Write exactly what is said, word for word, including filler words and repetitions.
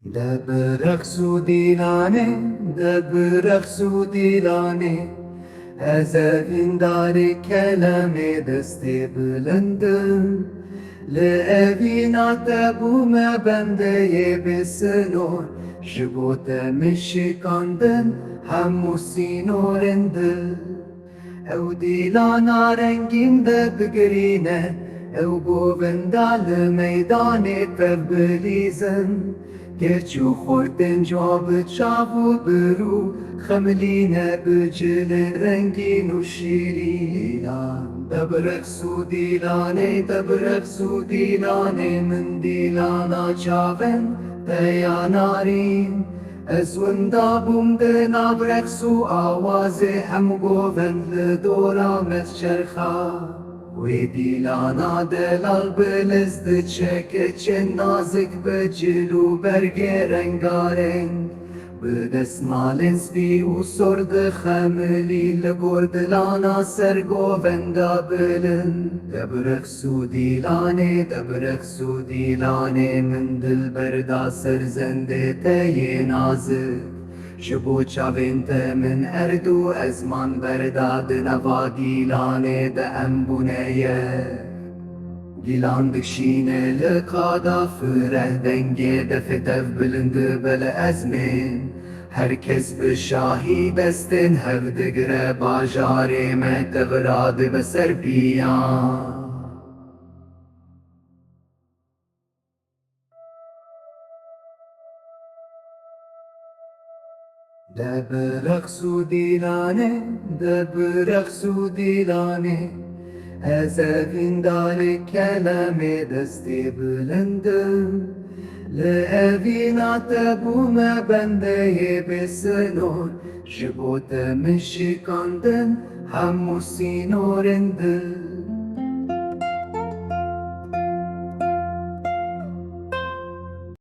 De bi reqs û dîlanê, de bi reqs û dîlanê, ez evîndarê kelamê destê bilind im. Li evîna te bûme bendeyê bêsinor, ji bo te min şikandin hemû sînorên dil. Ew dîlana rengîn de bigirîne, ew govenda li meydanê tev bilîzin. Keç û xortên cwa bi çav û birû xemilîne bi cilên rengîn û şîrîn. Dîlan, de bi reqs û dîlanê, de bi reqs û dîlanê min dîlana çavên te ya narîn. Ez winda bûm di nav reqs û awazê hem govend li dora me çerxa. Wê dîlana delal bi lez diçe keçên nazik bi cil û bergê rengareng. Bi destmalên spî û sor dixemilî li gor dilana ser govenda bilind. De bi reqs û dîlanê, de bi reqs û dîlanê min dilberda ser zendê te yê nazik. Ji bo çavên te min erd û ezman berda di nava gîlanê de em bûne yek. Gîlan dikşîne li qada fireh dengê defê tev bilind dibe li ezmên. Her kes bi şahî destên hev digire bajarê me tevra dibe ser piyan. De bi reqs û dîlanê, de bi reqs û dîlanê, ez evîndarê kelamê destê bilind im. Li evîna te bûme bendeyê bêsinor, ji bo te min şikandin hemû sînorên dil.